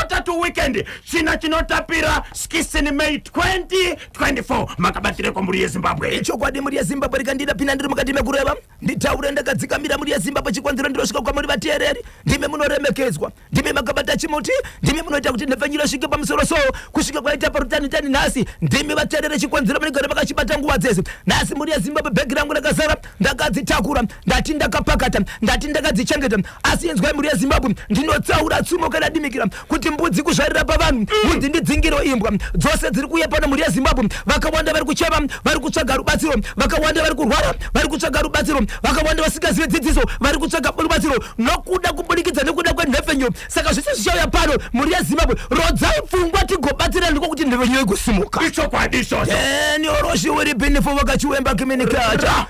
Quarter to weekend, china chinotapira, 16 May 2024. Makabatireko, mhuri yeZimbabwe? Chokwadi, mhuri yeZimbabwe, rikandida pinda ndiri mukati mekureva, nditaure ndakadzikamira. Mhuri yeZimbabwe, chikonzero ndinosvika kwamuri vateereri, ndimi munoremekedzwa, ndimi makabata chimuti, ndimi munoita kuti nhepfenyuro isvike pamusoro. So kusvika kwaita parutanitani nhasi, ndimi vateerere chikonzero munigare makachibata nguva dzese. Nhasi, mhuri yeZimbabwe, bhegi rangu rakazara, ndakadzitakura, ndati ndakapakata, ndati ndakadzichengeta. Asi inzwai, mhuri yeZimbabwe, ndinotsaura tsumo kana dimikira kuti mbudzi kuzvarira pavanhu, mbudzi ndidzingiro imbwa dzose dziri kuuya pano. Mhuri yeZimbabwe, vakawanda vari kuchema, vari kutsvaga rubatsiro, vakawanda vari kurwara, vari kutsvaga rubatsiro, vakawanda vasingazive dzidziso vari kutsvaga rubatsiro nokuda kubudikidza nekuda kwenhepfenyuro. Saka zvese zvichauya pano, mhuri yeZimbabwe, rodzai pfungwa tigobatsira, ndiko kuti nhepfenyuro igosimuka. Ichokwadi izvozvo. Eni oroshiwiri binifo vakachiwemba kiminikacha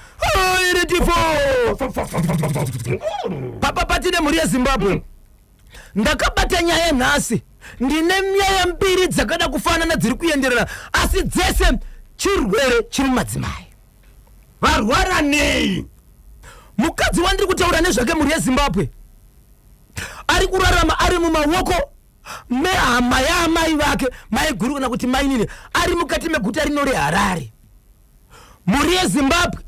iritifo papa patine. Mhuri yeZimbabwe, ndakabata nyaya nhasi, ndine nyaya mbiri dzakada kufanana dziri kuenderana, asi dzese chirwere chiri mumadzimai. Varwara nei? Mukadzi wandiri kutaura nezvake, mhuri yeZimbabwe, ari kurarama ari mumaoko mehama yaamai vake, mai guru kana kuti mainini, ari mukati meguta rino reHarare. Mhuri yeZimbabwe,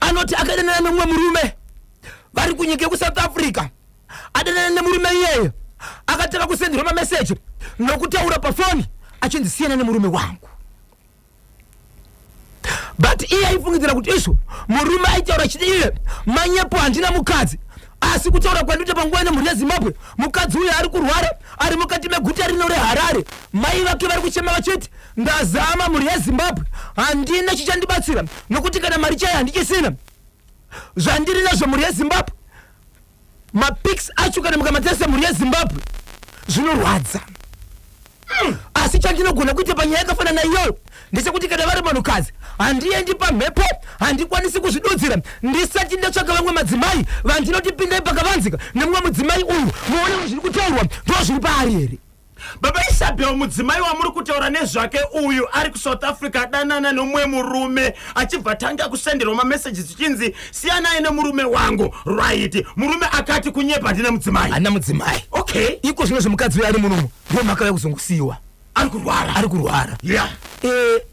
anoti akadanana nemumwe murume vari kunyika yekuSouth Africa. Adanana nemurume iyeye, akatanga kusenderwa mameseji nokutaura pafoni achinzi, "Siyana nemurume wangu." But iye aifungidzira kuti izvo murume aitaura chiti iye manyepo, handina mukadzi. Asi kutaura kwandinoita panguva ino, mhuri yeZimbabwe, mukadzi uyu ari kurwara, ari mukati meguta rino reHarare. Mai vake vari kuchema vachiti, "Ndazama, mhuri yeZimbabwe, handina chichandibatsira, nokuti kana mari chaiyo handichisina. Zvandiri nazvo, mhuri yeZimbabwe, mapics acho kana mukamatarisa, mhuri yeZimbabwe, zvinorwadza. Asi chandinogona kuita panyaya yakafanana iyoyo ndechekuti kana vari vanhukadzi, handiendi pamhepo, handikwanisi kuzvidudzira ndisati ndatsvaka vamwe madzimai vandinoti, pindai pakavanzika nemumwe mudzimai uyu, muone kuti zviri kutaurwa ndo zviri paari here." Baba Isabel, mudzimai wamuri kutaura nezvake uyu ari kuSouth Africa, adanana nomumwe murume, achibva tanga kusenderwa mameseji zvichinzi, "Siyanai nemurume wangu." Right, murume akati, "Kunyepa, handina mudzimai." Handina mudzimai. Iko zvino zvemukadzi uyo ari munomu, ndo makauya kuzongosiyiwa. Ari kurwara. Ari kurwara.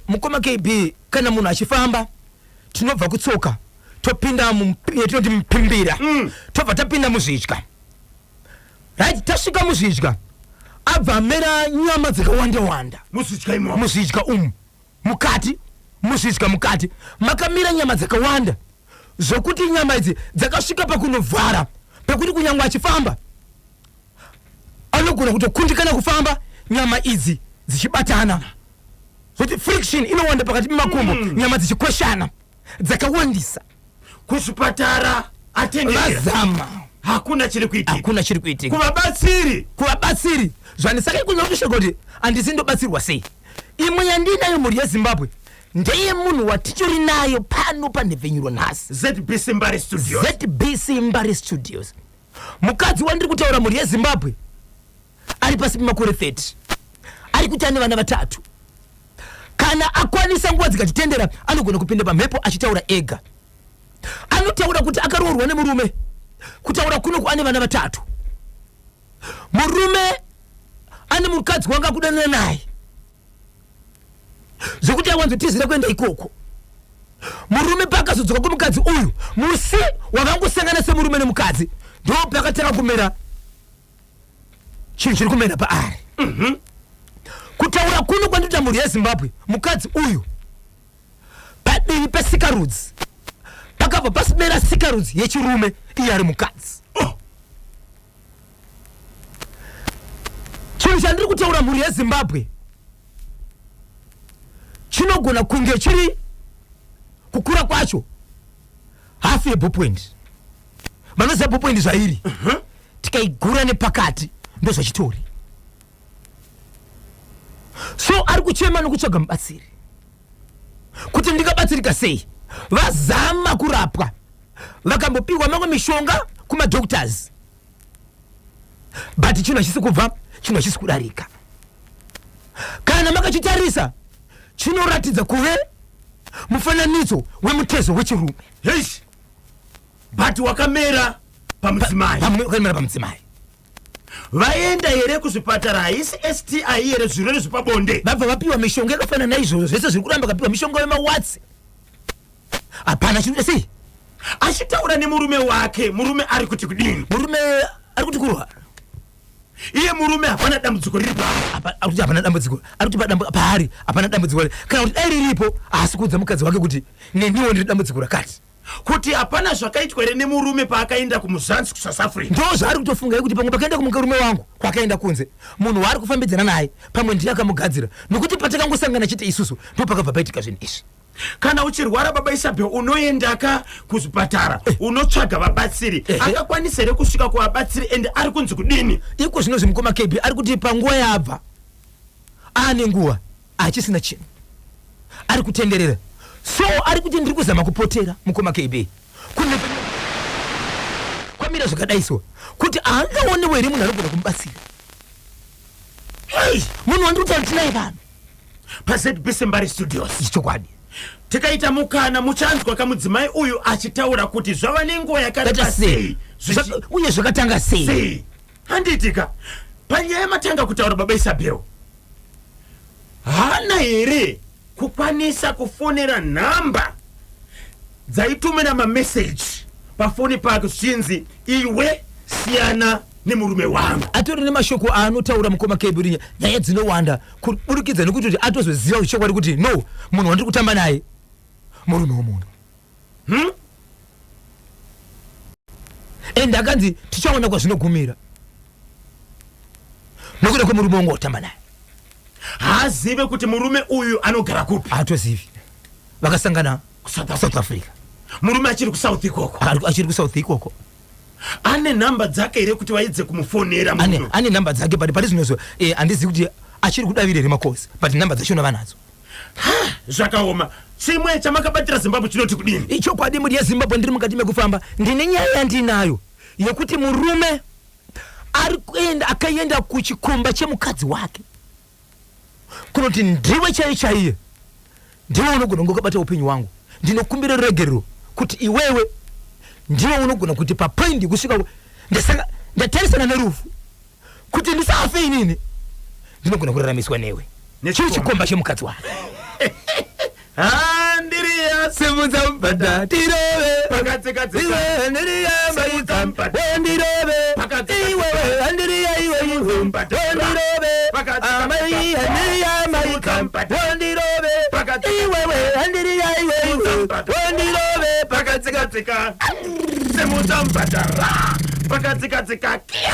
Mukoma KB, kana munhu achifamba, tinobva kutsoka topinda yatinoti mupimbira, tobva tapinda muzvidya. Right, tasvika muzvidya, abva amera nyama dzakawanda wanda. Muzvidya imomo? Muzvidya umu mukati, muzvidya mukati makamira nyama dzakawanda, zvokuti nyama idzi dzakasvika pakunovhara pekuti kunyange achifamba anogona kutokundikana kufamba, nyama idzi dzichibatana, zvokuti friction inowanda pakati pemakumbo, nyama dzichikweshana dzakawandisa. Kuzvipatara atenderera? Vazama. Hakuna chiri kuitika? Hakuna chiri kuitika. Kuvabatsiri? Kuvabatsiri zvandisaka ikunokusha kuti handisi ndobatsirwa sei. Imwe yandinayo, mhuri yeZimbabwe, ndeye munhu watichori nayo pano panhepfenyuro nhasi. ZBC Mbare Studios. ZBC Mbare Studios. Mukadzi wandiri kutaura, mhuri yeZimbabwe, ari pasi pemakore 30, ari kuti ane vana vatatu. Kana akwanisa, nguva dzikatitendera, anogona kupinda pamhepo achitaura ega. Anotaura kuti akaroorwa nemurume, kutaura kunoku ane vana vatatu. Murume ane mukadzi wanga akudanana naye, zvekuti aiwanzotizira kuenda ikoko. Murume paakazodzoka kumukadzi uyu, musi wavangosangana semurume nemukadzi, ndo pakatanga kumera chinhu chiri kumera paari. Kutaura kuno kwandinoita, mhuri yeZimbabwe, mukadzi uyu padivi pesikarudzi pakabva pasimera sikarudzi yechirume, iye ari mukadzi. Oh. Chinhu chandiri kutaura, mhuri yeZimbabwe, chinogona kunge chiri kukura kwacho hafu yeballpoint. Vanoziva ballpoint zvairi, tikaigura nepakati, ndozvachitori. So ari kuchema nokutsvaga mubatsiri kuti ndingabatsirika sei. Vazama kurapwa, vakambopiwa mamwe mishonga kumadoctors, but chinhu hachisi kubva, chinhu hachisi kudarika. Kana makachitarisa, chinoratidza kuve mufananidzo wemutezo wechirume. Heish, but wakamera pamudzimai. Wakamera pamudzimai. Vaenda here kuzvipatara? Haisi STI here, zvirwere zvepabonde? Vabva vapiwa mishonga yakafanana naizvozvo, zvese zviri kuramba. Kapiwa mishonga yemawatsi, hapana chinoita sei. Achitaura nemurume wake, murume ari kuti kudini? Murume ari kuti kurwara. Iye murume hapana dambudziko riri paari? Ari kuti hapana dambudziko, ari kuti paari hapana dambudziko, kana kuti dai riripo haasi kuudza mukadzi wake kuti neniwo ndiri dambudziko rakati. Kuti hapana zvakaitwa here nemurume paakaenda kumuzanzi, kuSouth Africa? Ndo zvaari kutofunga kuti pamwe pakaenda kumurume wangu kwakaenda kunze, munhu waari kufambidzana naye pamwe ndiye akamugadzira, nokuti patakangosangana chete isusu ndo pakabva paitika zvinhu izvi. Kana uchirwara, baba Isabel, unoendaka kuzvipatara, unotsvaga vabatsiri. Akakwanisa here kusvika kuvabatsiri, ende ari kunzi kudini? Iko zvino zvimukoma KB, ari kuti panguva yaabva aane nguva achisina chinhu, ari kutenderera. So ari kuti ndiri kuzama kupotera, mukoma KB, kune kwamira zvakadai, so kuti haangaonewo here munhu anogona kumubatsira. Munhu wandiri kutaura tinaye pano paZBC Mbari Studios. Ichokwadi. Tikaita mukana muchanzwa kamudzimai uyu achitaura kuti zvava nenguva yakareba Kaita sei. Sei uye zvakatanga sei. Sei, handitika? Panyaya yamatanga kutaura, baba Isabel, haana here kukwanisa kufonera nhamba dzaitumira mameseji pafoni pake zvichinzi, "Iwe, siyana nemurume wangu"? Atori nemashoko aanotaura, mukoma KB, nyaya dzinowanda kuburikidza nekuti kuti atozoziva chokwadi kuti no, munhu wandiri kutamba naye murume womunhu. And akanzi tichaona kwazvinogumira nokuda kwemurume wangu wakutamba naye. Haazive kuti murume uyu anogara kupi? Haatozivi, vakasangana kuSouth South Africa. Murume achiri kuSouth ikoko? Achiri kuSouth ikoko. Ane nhamba dzake here kuti vaidze kumufonera? Ane Munhu ane nhamba dzake, but pari zvinozvo handizivi kuti achiri kudavira here makosi, but nhamba dzachona vanadzo. Zvakaoma. Chimwe chamakabatira Zimbabwe chinoti kudini? Ichokwadi, mhuri yeZimbabwe, ndiri mukati mekufamba, ndine nyaya yandinayo yekuti murume ari kuenda, akaenda kuchikomba chemukadzi wake kunoti, "Ndiwe chaiye chaiye, ndiwe unogona kunge wakabata upenyu hwangu. Ndinokumbira ruregerero kuti iwewe ndiwe unogona kuti papoindi kusvika ndatarisana nerufu, kuti ndisafe inini, ndinogona kuraramiswa newe." Nechikomba. Chiri chikomba chemukadzi wake. Handiriya. Simudza mubhadha tirove. Pakatsika-tsika. Iwe handiriya maika. Mubhadha. Wendirove. Pakatsika-tsika. Iwewe handiriya, iwe iwe. Mubhadha. Wendirove. Pakatsika-tsika. Amai handiriya maika. Mubhadha. Wendirove. Pakatsika-tsika. Iwewe handiriya, iwe iwe. Mubhadha. Wendirove. Pakatsika-tsika, simudza mubhadhara, pakatsika-tsika, kia,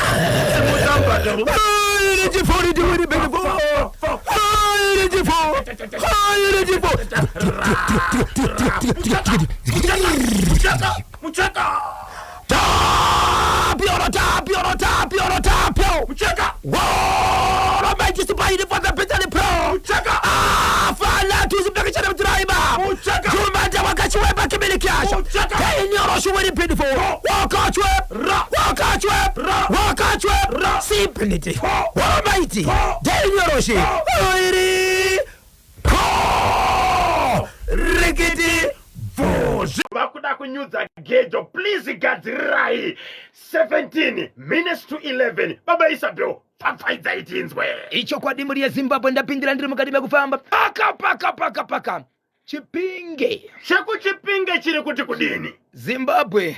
simudza mubhadhara. Iri chifo iri chifo iri chifo Muchaka, muchaka. Tapio, tapio, tapio, tapio. Muchaka. Woro maitisipaini for the bitterly pro. Muchaka. Afana tuzipekechana mutiraima. Muchaka. Jumanda wakachiwepa kimilikiasha. Muchaka. Teinyoro beautiful. Wakachwe. Ra. Wakachwe. Ra. Wakachwe. Ra. Sipiniti. Po. Woro maiti. Po. Teinyoroshi. Po. Iri. Po. Rikiti. Bvozvi vakuda kunyudza gejo, please gadzirirai. 17 minutes to 11. Baba Isabel, pfapfaidzai tinzwe. Ichokwadi, mhuri yeZimbabwe, ndapindira ndiri mukati mekufamba. Paka paka paka paka Chipinge. ChekuChipinge chiri kuti kudini? Zimbabwe,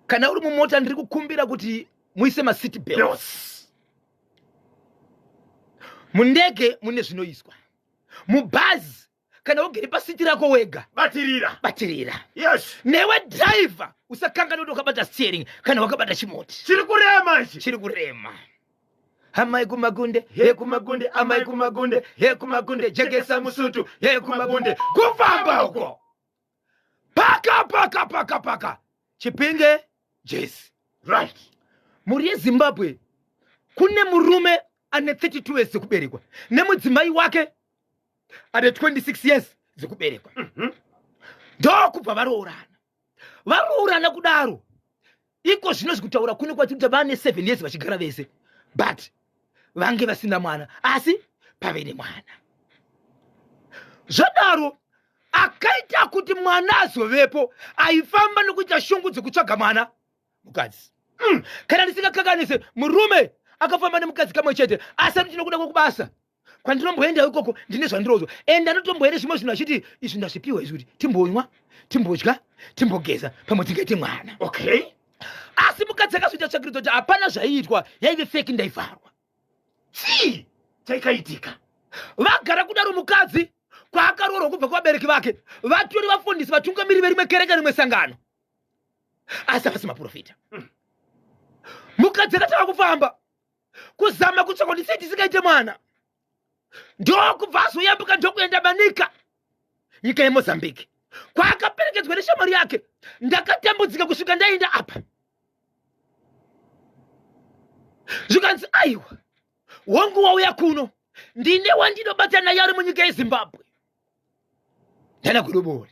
kana uri mumota, ndiri kukumbira kuti muise maseat belts. Belts. Mundege mune zvinoiswa, mubhazi, kana ugere pasiti rako wega, batirira. Batirira. Newe dhiraivha, usakangana kuti wakabata steering kana wakabata chimoti. Chiri kurema ichi. Chiri kurema. Amai kumagunde, he kumagunde, amai kumagunde, he kumagunde, jekesa musutu, he kumagunde, kufamba uko. Paka paka paka paka Chipinge jesi. Mhuri yeZimbabwe, kune murume ane 32 years dzekuberekwa nemudzimai wake ane 26 years dzekuberekwa. Ndokubva varoorana. Varoorana kudaro, iko zvino zvikutaura kune kwatiri kuti vane 7 years vachigara vese, but vange vasina mwana, asi pave nemwana. Zvadaro, akaita kuti mwana azovepo aifamba nokuita shungu dzekutsvaga mwana mukadzi. Kana ndisingakanganise, murume akafamba nemukadzi kamwe chete, asi anoti nokuda kwekubasa kwandinomboenda ikoko ndine zvandirozwa, and anotomboenda zvimwe zvinhu achiti izvi ndazvipiwa izvi kuti timbonywa, timbodya, timbogeza, pamwe tingaite mwana. Asi mukadzi akazoita tsvakiridzo kuti hapana zvaiitwa, yaive fake, ndaivharwa. Chii chaikaitika? Vagara kudaro, mukadzi kwaakaroorwa kubva kuvabereki vake vatori vafundisi, vatungamiri verimwe kereke, rimwe sangano, asi havasi maprofita. Mukadzi akatanga kufamba kuzama kutsvaka kuti sei tisingaite mwana, ndokubva azoyambuka ndokuenda Manika, nyika yeMozambique, kwaakaperekedzwa neshamwari yake. Ndakatambudzika kusvika ndaenda apa. Zvikanzi, aiwa, wangu wauya kuno, ndine wandinobata naye ari munyika yeZimbabwe, ndana Godobori.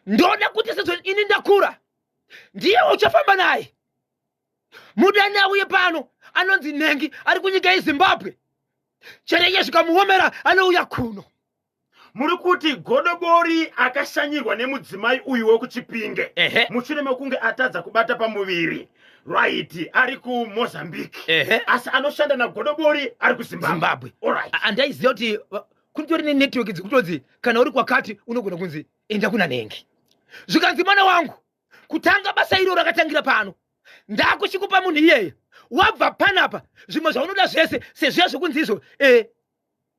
Ndoda kuti sezvo ini ndakura, ndiye uchafamba naye. Mudani auye pano, anonzi Nhengi, ari kunyika yeZimbabwe. Chero iye zvikamuomera, anouya kuno. Muri kuti Godobori akashanyirwa nemudzimai uyu wekuChipinge mushure mekunge atadza kubata pamuviri, right, ari kuMozambique, asi anoshanda naGodobori ari kuZimbabwe? Zimbabwe. Andaiziva kuti kutori nenetwork dzekutonzi kana uri kwakati unogona kunzi enda kuna Nhengi. Zvikanzi, mwana wangu, kutanga basa iro rakatangira pano, ndakuchikupa munhu iyeye. Wabva panapa, zvimwe zvaunoda zvese sezviya zvokunzi izvo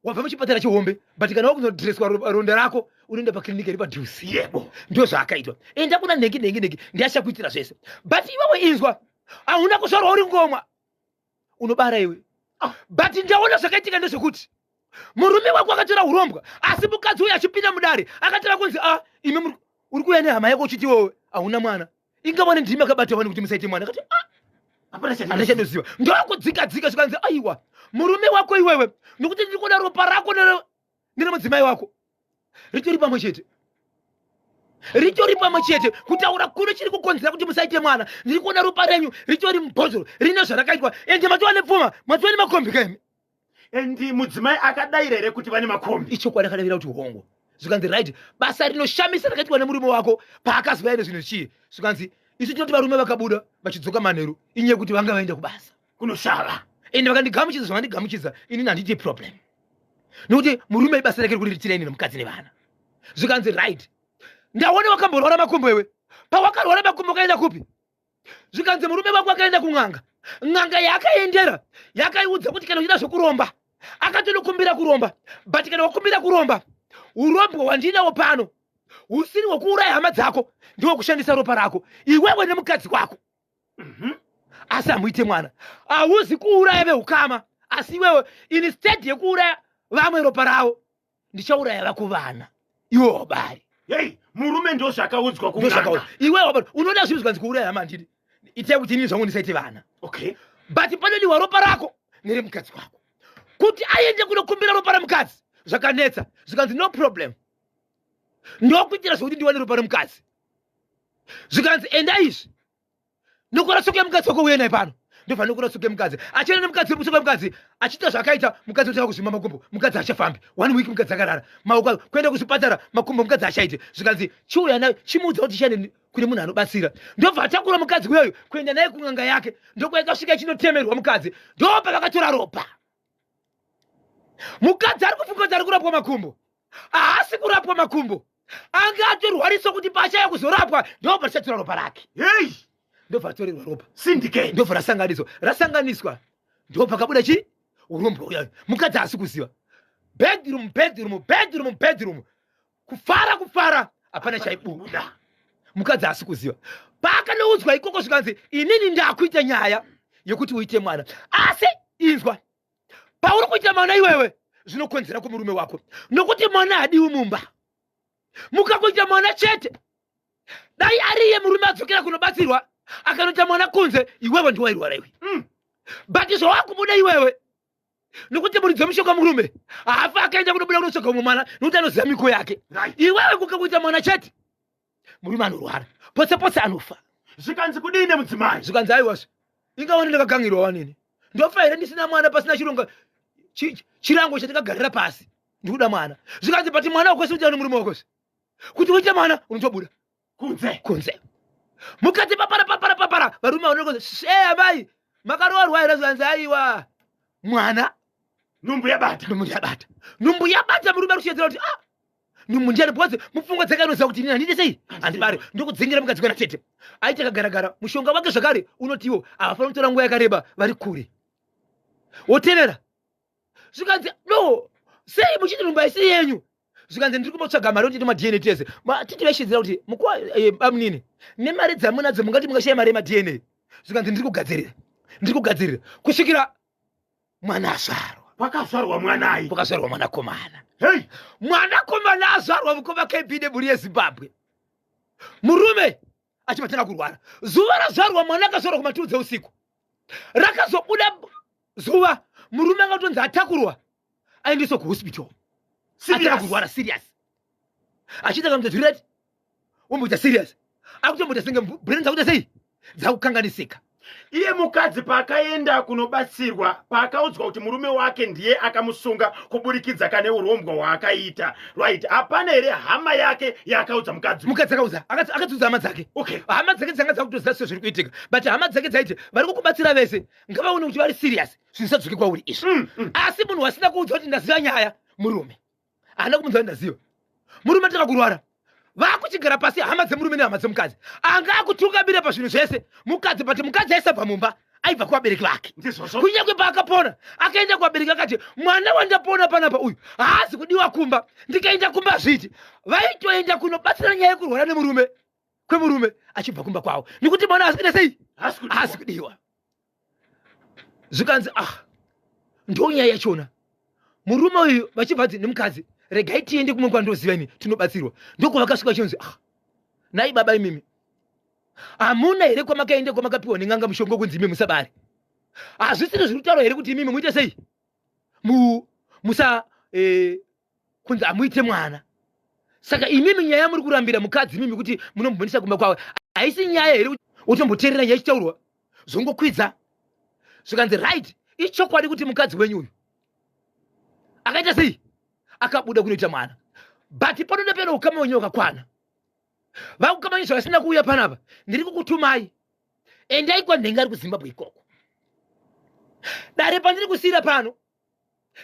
wabva muchipatara chihombe, but kana wakunodhireswa ronda rako unoenda pakliniki iri padhuze. Ndo zvaakaitwa. Enda kuna nhengi, nhengi, nhengi ndiachakuitira zvese. But iwewe inzwa, hauna kuzvarwa uri ngomwa, unobara iwe. But ndaona zvakaitika ndezvekuti murume wako akatora urombwa, asi mukadzi uyu achipinda mudare akatora kunzi, a imi uri kuuya nehama yako uchiti iwewe hauna mwana, ingavane ndimi akabata vani kuti musaite mwana. Akati, ah, Hapana chandinoziva. Handachandoziva. Ndokudzika dzika, zvikanzi, aiwa, murume wako iwewe, nokuti ndiri kuona ropa rako neremudzimai wako ritori pamwe chete, ritori pamwe chete. Kutaura kuno, chiri kukonzera kuti musaite mwana, ndiri kuona ropa renyu ritori mubhozoro, rine zvarakaitwa. Ende matova nepfuma, matova nemakombi kaimi. And mudzimai akadaira here kuti vane makombi? Ichokwadi, akadavira kuti hongo. Zvikanzi, right, basa rinoshamisa rakaitwa nemurume wako paakazwa ine zvinhu chii. Zvikanzi, isu tinoti varume vakabuda vachidzoka manheru inyaya yekuti vanga vaenda kubasa kunoshava. Ende vakandigamuchidza zvavandigamuchidza, inini handiite problem, nekuti murume ibasa rake rekuriritira ini nemukadzi nevana. Zvikanzi, right, ndaona wakamborwara makumbo iwe. Pawakarwara makumbo ukaenda kupi? Zvikanzi, murume wako akaenda kun'anga. N'anga yaakaendera yakaiudza kuti kana uchida zvokuromba, akatonokumbira kuromba, but kana wakumbira kuromba, urombwa hwandinawo pano husiri hwekuuraya hama dzako, ndewekushandisa ropa rako iwewe nemukadzi wako, asi hamuite mwana. Hauzi kuuraya veukama, asi iwewe instead yekuuraya vamwe ropa ravo, ndichauraya vako vana iwe wabari. Hei, murume ndo zvakaudzwa Ndozvakaura. kun'anga? Iwe wabari unoda zvinhu. Zvikanzi, kuuraya hama handidi, itai kuti inini zvangu ndisaite vana. But panodiwa ropa rako neremukadzi wako. Kuti aende kunokumbira ropa remukadzi zvakanetsa. Zvikanzi, no problem, ndokuitira zvokuti ndiwane ropa remukadzi. Zvikanzi, enda izvi, nokora tsoka yemukadzi wako uye naye pano. Ndobva nokora tsoka yemukadzi, achienda nemukadzi, tsoka yemukadzi, achiita zvakaita mukadzi, otanga kuzvimba makumbo. Mukadzi achafambi, one week mukadzi akarara, maoko kuenda kuzvipatara, makumbo mukadzi achaite. Zvikanzi, chiuya nayo, chimuudza kuti chiende kune munhu anobatsira. Ndobva atakura mukadzi uyoyo kuenda naye kun'anga yake, ndokwaikasvika ichinotemerwa mukadzi, ndobva vakatora ropa. Mukadzi ari kufunga kuti ari kurapwa makumbo, haasi kurapwa makumbo, anga atorwariswa kuti pachaya kuzorapwa ndobva tichatora ropa rake. Ndobva atorerwa ropa. Syndicate. Ndobva rasanganiswa, rasanganiswa, ndo pakabuda chi urombwa uyayo. Mukadzi haasi kuziva. Bedroom, bedroom, bedroom, bedroom, kufara, kufara, hapana chaibuda. Mukadzi haasi kuziva. Paakanoudzwa ikoko, zvikanzi, inini ndakuita nyaya yekuti uite mwana, asi inzwa, pauri kuita mwana iwewe zvinokonzera kumurume wako, nokuti mwana hadiwi mumba. Mukakuita mwana chete, dai ariye murume adzokera kunobatsirwa akanoita mwana kunze, iwewe ndiwairwara iwe. But zvawakubuda iwewe, nokuti muridzi wemushoka murume haafa akaenda kunobuda kunotsvaga umwe mwana, nokuti anoziva miko yake. Iwewe kukakuita mwana chete, murume anorwara potse potse, anofa. Zvikanzi kudii nemudzimai? Zvikanzi, aiwazve, ingawani ndakagangirwa wanini, ndofa here ndisina mwana, pasina chironga chirango chandakagarira pasi? Ndikuda mwana. Zvikanzi, but mwana wakwese kuti ane murume wakwese, kuti uite mwana unotobuda kunze. Kunze. Mukadzi papara papara papara, varume vanokoza, "Eh amai, makaroorwa here?" Zvanzi aiwa. Mwana Nhumbu yabata. Nhumbu yabata. Nhumbu yabata, murume ari kushedzera kuti ah, nhumbu ndiyani, because mupfungwa dzake anoziva kuti inini handidi sei, handibare, ndokudzingira mukadzi kwana tete. Aiti akagaragara mushonga wake zvakare unotiwo havafanira kutora nguva yakareba vari kure. Wotevera zvikanzi no, sei muchiti nhumbu haisi yenyu? Zvikanzi ndiri kumbotsvaga mari yekuti maDNA tese. Titi vaishidzira kuti mukwa bamunini, nemari dzamunadzo mungati mungashaya mari yemaDNA. Zvikanzi ndiri kugadzirira, ndiri kugadzirira kusvikira mwana azvarwa. Kwakazvarwa mwanai? Kwakazvarwa mwanakomana. Hey! Mwanakomana azvarwa, mukoma KB nemhuri yeZimbabwe, murume achibatana kurwara. Zuva razvarwa mwana, akazvarwa kumaturu dzeusiku, rakazobuda zuva, murume akatonzi atakurwa aendeswa kuhospital. Serious? Atanga kurwara serious, achiita kamudza zvirati womboita serious, akutomboita senge brain dzakuita sei, dzakukanganisika. Iye mukadzi paakaenda kunobatsirwa, paakaudzwa kuti murume wake ndiye akamusunga kuburikidza kane urombwa hwaakaita, right, hapana here hama yake yaakaudza mukadzi? Mukadzi akaudza, akatiudza hama dzake. Hama dzake dzanga dzakutoziva se zviri kuitika, but hama dzake dzaiti vari kukubatsira vese ngavaone kuti vari serious, zvinhu zvisadzoke kwauri izvi. Asi munhu wasina kuudza kuti ndaziva nyaya, murume haana kumunzwa kuti ndaziva. Murume atanga kurwara, vakuchigara pasi hama dzemurume nehama dzemukadzi, anga akutungamira pazvinhu zvese mukadzi, but mukadzi aisabva mumba, aibva kuvabereki vake. Ndizvozvo. Kunyange paakapona akaenda kuvabereki, akati mwana wandapona panapa uyu haazi kudiwa kumba, ndikaenda kumba zviti vaitoenda kunobatsira nyaya yekurwara nemurume kwemurume achibva kumba kwavo, nekuti mwana haasi kuita sei? Haasi kudiwa. Haasi kudiwa. Zvikanzi ah, ndo nyaya yachona. Murume uyu vachibva dzi nemukadzi, regai tiende kumwe kwandoziva ini tinobatsirwa. Ndokwavakasvika vachinzi ah, nai baba imimi hamuna here kwamakaenda kwamakapiwa nen'anga mushonga kunzi imi musabare? Hazvisiri zviri kutaurwa here kuti imimi muite sei, musa kunzi hamuite mwana? Saka imimi nyaya muri kurambira mukadzi imimi kuti munombonisa kumba kwavo haisi nyaya here? Utomboteerera nyaya ichitaurwa, zvongokwidza. Zvikanzi right, ichokwadi kuti mukadzi wenyu uyu akaita sei, akabuda kunoita mwana, but panoda pena ukama wenyu wakakwana. Vakukama wenyu zvavasina kuuya panapa, ndiri kukutumai, endai kwanhenga ari kuZimbabwe ikoko. Dare pandiri kusiyira pano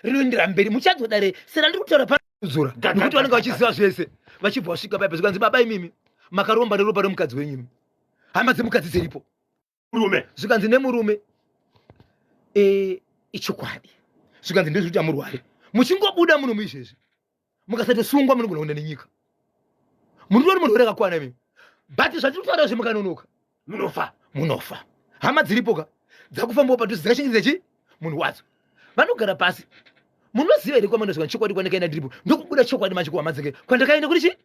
rinoendera mberi, muchanzwa dare sera ndiri kutaura panodzora, nekuti vanenge vachiziva zvese. Vachibva vasvika paipa, zvikanzi baba imimi makaromba neropa remukadzi wenyu imi, hama dzemukadzi dziripo. Murume. Zvikanzi nemurume ichokwadi. Zvikanzi ndezvekuti amurware, muchingobuda muno muizvezvi mukasatosungwa munogona kuenda nenyika, munotori murwere akakwana imi, but zvatiri kutaura zve mukanonoka munofa. Munofa. Hama dziripo ka dzakufambawo padhuze dzakachengetedza chi munhu wadzo, vanogara pasi. Munoziva here kwamandosvika? Chokwadi kwandakaenda ndiripo. Ndokubuda chokwadi manje kuhama dzake kwandakaenda kuri chi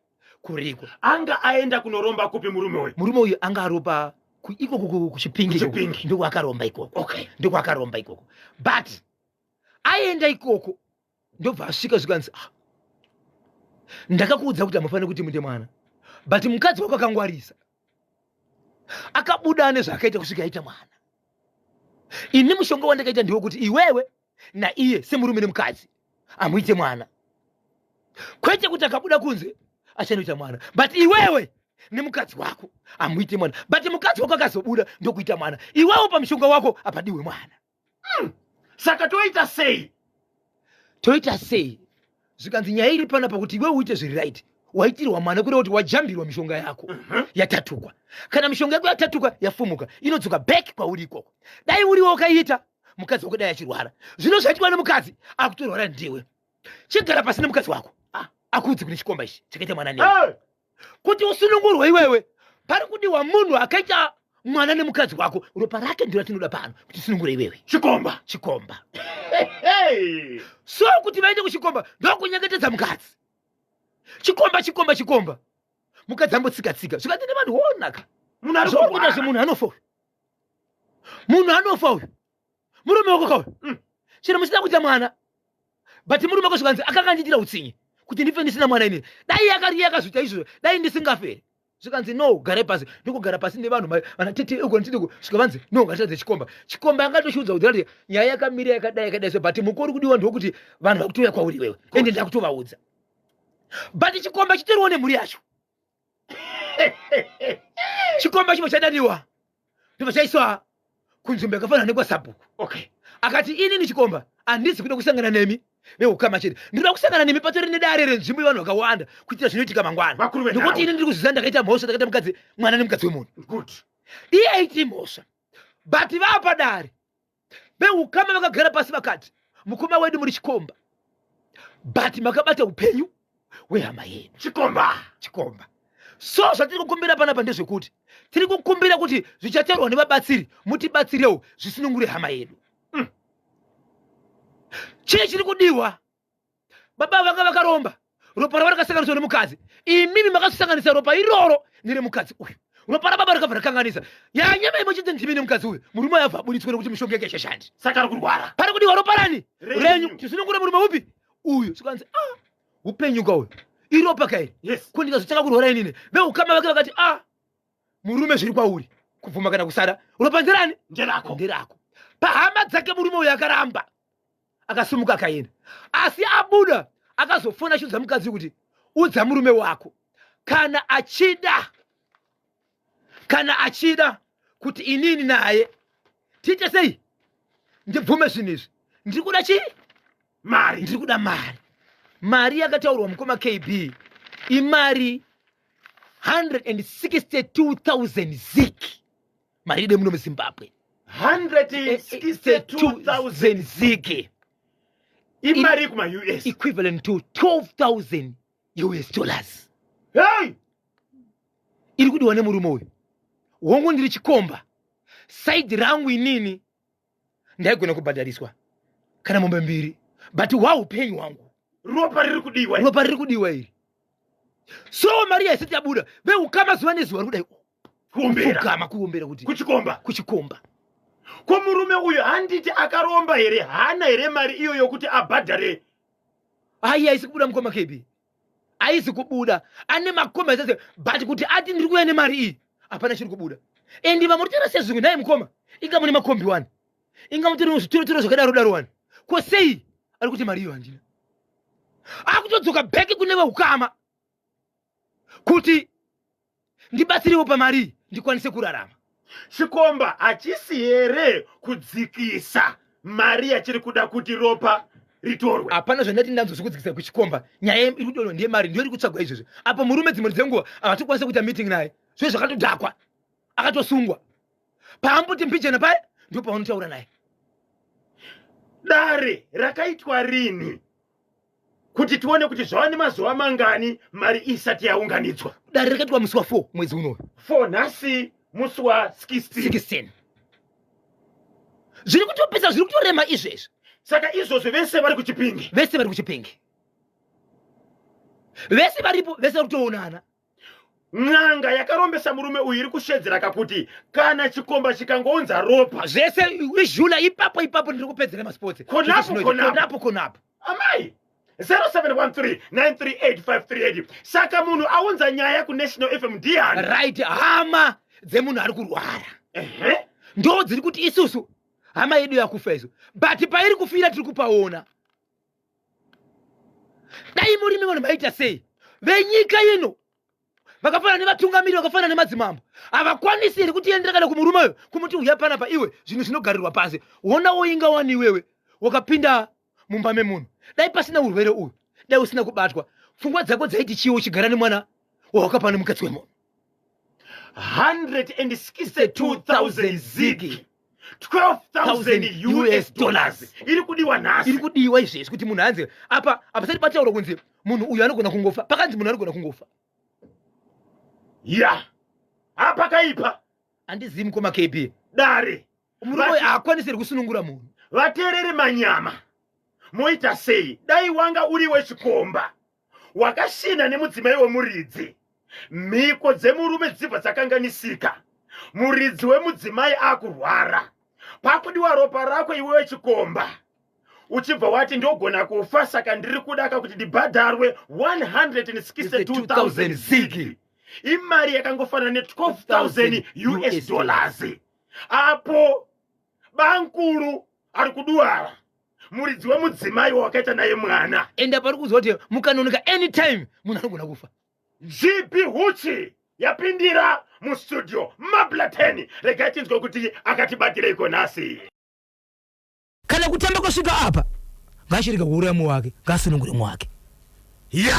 kuriko. Anga aenda kunoromba kupi murume uyu? Murume uyu anga aropa ikoko kuChipingi ikoko. Kuchipingi. Ndokwakaromba ikoko. Ndokwakaromba ikoko, but aenda ikoko ndobva asvika, zvikanzi ah, ndakakuudza kuti hamufaniri kuti muite mwana, but mukadzi wako akangwarisa, akabuda ane zvaakaita kusvika aita mwana. Ini mushonga wandakaita ndewekuti iwewe naiye semurume nemukadzi amuite mwana, kwete kuti akabuda kunze achanoita mwana, but iwewe nemukadzi wako amuite mwana, but mukadzi wako akazobuda ndokuita mwana, iwewe pamushonga wako apadiwe mwana. Saka toita sei? Toita sei? Zvikanzi nyaya iri panapa kuti iwe uite zviri right, waitirwa mwana, kureva kuti wajambirwa mishonga yako yatatukwa. Kana mishonga yako yatatukwa yafumuka, inodzoka back kwauri ikoko. Dai uriwo wakaita mukadzi wako dai achirwara. Zvino zvaitwa nemukadzi, akutorwara ndiwe. Chigara pasi nemukadzi wako, akuudzi kune chikomba ichi chakaita mwana newe. Hey! Kuti usunungurwe iwewe, pari kudiwa munhu akaita mwana nemukadzi wako, ropa rake ndiro ratinoda pano kuti sunungure iwewe. Chikomba. Chikomba. Hey! So kuti vaende kuchikomba, ndokunyengetedza mukadzi, chikomba, chikomba, chikomba. Mukadzi ambotsika-tsika, zvikati nevanhu wonaka Munhu ari zvokuita kurwara. zvemunhu anofa uyu, munhu anofa uyu, murume wako kauyu. Chero musina kuita mwana, but murume wako, zvikanzi akanga andiitira utsinye kuti ndife ndisina mwana inini, dai akariye akazviita izvozvo dai ndisingaferi. Zvikanzi no, garai pasi. Ndokugara pasi nevanhu vana tete uko netete uko, svika vanzi no, ngatiratidze chikomba. Chikomba angatoshiudza kuti rati nyaya yakamira yakadai yakadai so, but mukori kudiwa ndokuti vanhu vakutouya kwauri iwewe, ende ndakutovaudza, but chikomba chitoriwo nemhuri yacho. Chikomba chibva chadaniwa, ndobva chaiswa kunzvimbo yakafanana nekwasabhuku. Okay. Akati, inini chikomba handisi kuda kusangana nemi veukama chete, ndinoda kusangana nemi patori nedare renzvimbo yevanhu vakawanda kuitira zvinoitika mangwana, Vakuru venhau. Nekuti ini ndiri kuzviziva ndakaita mhosva, ndakaita mukadzi mwana nemukadzi wemunhu. Good. Iye aiti mhosva, but vapa dare veukama vakagara pasi vakati, mukoma wedu muri chikomba, but makabata upenyu hwehama yedu. Chikomba. Chikomba. So zvatiri kukumbira panapa ndezvekuti tiri kukumbira kuti zvichateerwa nevabatsiri, mutibatsirewo zvisunungure hama yedu. Chii chiri kudiwa? Baba vanga vakaromba, ropa ravo rakasanganiswa nemukadzi. Imimi makasanganisa ropa iroro neremukadzi uyu. Ropa rababa rakabva rakanganisa yanyama imwe chete ndimi nemukadzi uyu. Murume uyu abva aburitswa nekuti mishonga yake haishashandi. Saka ari kurwara. Pari kudiwa ropa rani? Renyu. Renyu. Tisunungure murume upi uyu. Sikanzi, ah, upenyu ka uyu, iropa kairi. Yes. Ko ndikazotanga kurwara inini? Veukama vake vakati, ah, murume, zviri kwauri kubvuma kana kusara. Ropa nderani? Nderako. Nderako. Pahama dzake murume uyu akaramba, akasimuka akaenda. Asi abuda akazofona achiudza mukadzi kuti, udza murume wako kana achida kuti inini naye tiite sei, ndibvume zvinhu izvi, ndiri kuda chii? Mari. Ndiri kuda mari. Mari yakataurwa, mukoma KB, imari 162,000 ZiG, mari ide muno muZimbabwe. 162,000. ZiG. Imari kuma-US. Equivalent to 12,000 US dollars. Hey! Iri kudiwa nemurume uyu. Hongu, ndiri chikomba, side rangu inini ndaigona kubhadhariswa kana mombe mbiri, but hwaupenyu hwangu. Ropa riri kudiwa. Ropa riri kudiwa iri. So mari yaisati yabuda, veukama zuva nezuva ri kudai. Kuombera. Kugama kuombera kuti kuchikomba. Kuchikomba. Ko murume uyu handiti akaromba here? Hana here mari iyo yokuti abhadhare? Ai, haisi kubuda, mukoma KB, haisi kubuda. Ane makomba esese, but kuti ati ndiri kuuya nemari iyi, hapana chiri kubuda. And vamuritaura sezvimwe naye, mukoma, inga mune makombi wani, inga mutori zvitoro zvakadaro daro wani, ko sei ari kuti mari iyo handina? Akutodzoka back kune veukama kuti ndibatsirewo pamari iyi ndikwanise kurarama. Chikomba hachisi here kudzikisa mari yachiri kuda kuti ropa ritorwe? Hapana zvandati ndanzwa zvekudzikisa kuchikomba. Nyaya iri kudonwa ndeyemari, ndiyo iri kutsvagwa izvozvo. Apo murume dzimwe dzenguva havatokwanisa kuita meeting naye, zvo zvakatodhakwa, akatosungwa. Paamboti mbijana paya ndipo paunotaura naye. Dare rakaitwa rini kuti tione kuti zvava nemazuva mangani mari isati yaunganidzwa? Dare rakaitwa musi wa4 mwedzi unoyu. 4, nhasi musi wa16. 16. Zviri kutopisa, zviri kutorema izvezvi. Saka izvozvo vese vari kuChipingi? Vese vari kuChipingi, vese varipo, vese vari kutoonana. N'anga yakarombesa murume uyu iri kushedzera kakuti kana chikomba chikangounza ropa, zvese izhula ipapo ipapo, ndiri kupedzera masports. Konapo, konapo. Konapo konapo. Amai, 0713938538. Saka munhu aunza nyaya kuNational FM ndiani? Right, hama dzemunhu ari kurwara Ehe. ndo dziri kuti isusu hama yedu yakufa izvo, but pairi kufira tiri kupaona. Dai murimi vanhu maita sei? Venyika ino vakafanana nevatungamiri, vakafanana nemadzimambo, havakwanisi here kutiendera kana kumurume uyo, kumuti uya panapa iwe, zvinhu zvinogarirwa pasi? Wonawo, inga wani iwewe wakapinda mumba memunhu, dai pasina urwere uyu, dai usina kubatwa, pfungwa dzako dzaiti chiwo uchigara nemwana wawakapa nemukadzi wemunhu? 162,000 ZiG, 12,000 US dollars iri kudiwa nhasi. Iri kudiwa izvezvi kuti munhu anzi apa apasati pataurwa kunzi munhu uyu anogona kungofa, pakanzi munhu anogona kungofa. Ya, hapakaipa. Handizivi, mukoma KB. Dare. Murume uyu haakwanisiri kusunungura munhu. Vateereri manyama, moita sei? Dai wanga uri wechikomba wakashinha nemudzimai wemuridzi, mhiko dzemurume dzibva dzakanganisika, muridzi wemudzimai akurwara, pakudiwa ropa rako iwe wechikomba, uchibva wati ndogona kufa, saka ndiri kuda kakuti ndibhadharwe 162,000 ZiG, imari yakangofanana ne12,000 US dollars, apo bankuru ari kuduara, muridzi wemudzimai wawakaita naye mwana. Ende pari kuzwa kuti mukanonoka anytime munhu anogona kufa. GB Huchi. Yapindira mustudio Mablateni, regai tinzwe kuti akatibatireiko nhasi. Kana kutamba kwasvika apa, ngaachirega kuuraya mumwe wake, ngaasunungure mumwe wake. Ya,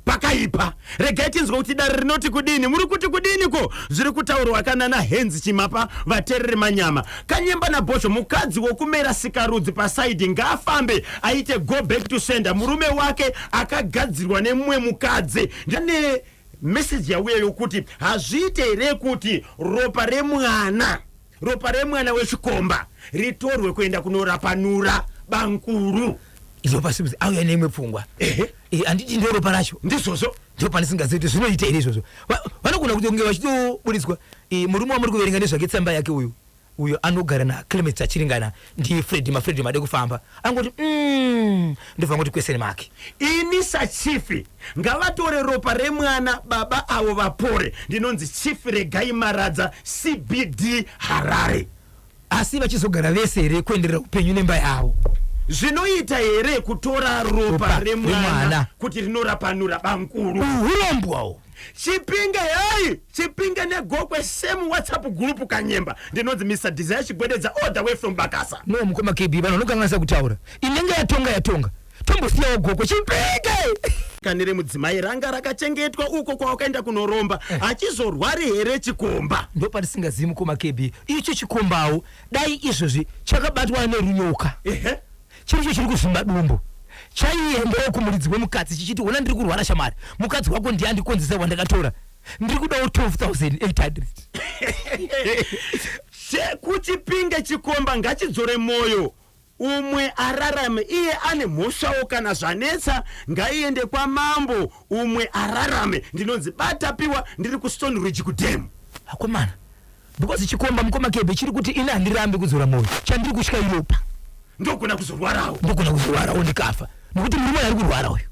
pakaipa. Regai tinzwe kuti dare rinoti kudini. Muri kuti kudini ko zviri kutaurwa kana nahenzi Chimapa? Vatereri manyama Kanyemba naBhozho, mukadzi wokumera sikarudzi pasaidi ngaafambe aite go back to sender. Murume wake akagadzirwa nemumwe mukadzi. Ndine meseji yauya yokuti hazviite here kuti ropa remwana wechikomba ritorwe kuenda kunorapanura bankuru? Izo pasimuzi auya neimwe pfungwa. Ehe. Handiti ndo ropa racho? Ndizvozvo. Ndo pandisingazivi kuti zvinoita here izvozvo. Vanogona kuti kunge vachitoburitswa. Murume wamuri kuverenga nezvake, tsamba yake, uyu uyo anogara naClement Achiringana, ndiye Fredi Mafredi made kufamba angoti ndobva ngoti kweseni make. Ini sachief, ngavatore ropa remwana, baba avo vapore. Ndinonzi Chief Regai Maradza, CBD, Harare. Asi vachizogara vese here kuenderera upenyu nemba yavo? Zvinoita here kutora ropa ropa remwana remwana kuti rinorapanura bankuru? Urombwawo. Chipinge, hei, Chipinge neGokwe, same WhatsApp group. Kanyemba, ndinonzi Mr Desire Chigwededza, all the way from Bakasa. No, mukoma KB, vanhu vanokanganisa kutaura. Inenge yatonga yatonga, tombosiyawo Gokwe, Chipinge. Kanire mudzimai ranga rakachengetwa uko kwawakaenda kunoromba, hachizorwari here chikomba? Ndo patisingazivi, mukoma KB. Icho chikombawo dai izvozvi chakabatwa nerunyoka, chiricho chiri kuzvimba dumbu, chaiendawo kumuridzi wemukadzi chichiti, "Ona, ndiri kurwara shamari, mukadzi wako ndiye andikonzesa wandakatora, ndiri kudawo 12,800." Kuchipinge chikomba ngachidzore mwoyo, umwe ararame. Iye ane mhosvawo. Kana zvanetsa ngaiende kwamambo, umwe ararame. Ndinonzi Batapiwa, ndiri kuStone Ridge kudhemu. Akomana, because chikomba, mukoma KB, chiri kuti, "Ini handirambi kudzora mwoyo, chandiri kutya iropa." Ndogona kuzorwarawo. Ndogona kuzorwarawo ndikafa nekuti murume ari kurwara uyu,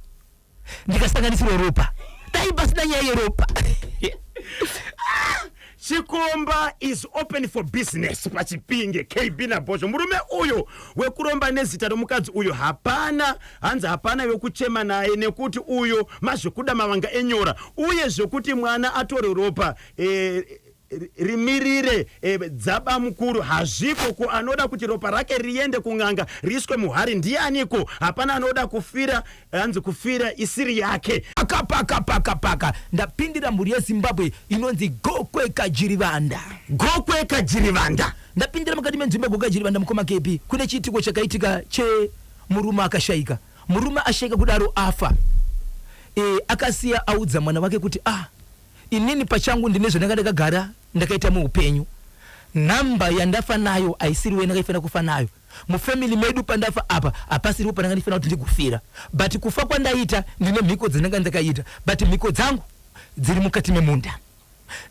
ndikasanganisirwa ropa. Dai pasina nyaya yeropa. Chikomba is open for business paChipinge. KB naBhozho, murume uyu wekuromba nezita romukadzi uyu, hapana, hanzi hapana wekuchema naye nekuti uyu mazvekuda mavanga enyora. Uye zvekuti mwana atore ropa rimirire dzaba mukuru hazviko. Ko anoda kuti ropa rake riende kun'anga riiswe muhari ndianiko? Hapana anoda kufira, hanzi kufira isiri yake. Paka paka paka paka, ndapindira mhuri yeZimbabwe inonzi Gokwe Kajirivanda. Gokwe Kajirivanda. Ndapindira mukati menzvimbo yeGokwe Kajirivanda, mukoma KB. Kune chiitiko chakaitika chemurume akashayika. Murume ashayika kudaro, afa, akasiya audza mwana wake kuti, "Ah, inini pachangu ndine zvandanga ndakagara ndakaita muupenyu. Nhamba yandafa nayo haisiriwo yandakaifanira kufa nayo. Mufamily medu pandafa apa hapasiriwo pandanga ndifanira kuti ndigofira, but kufa kwandaita ndine mhiko dzandanga ndakaita, but mhiko dzangu dziri mukati memunda.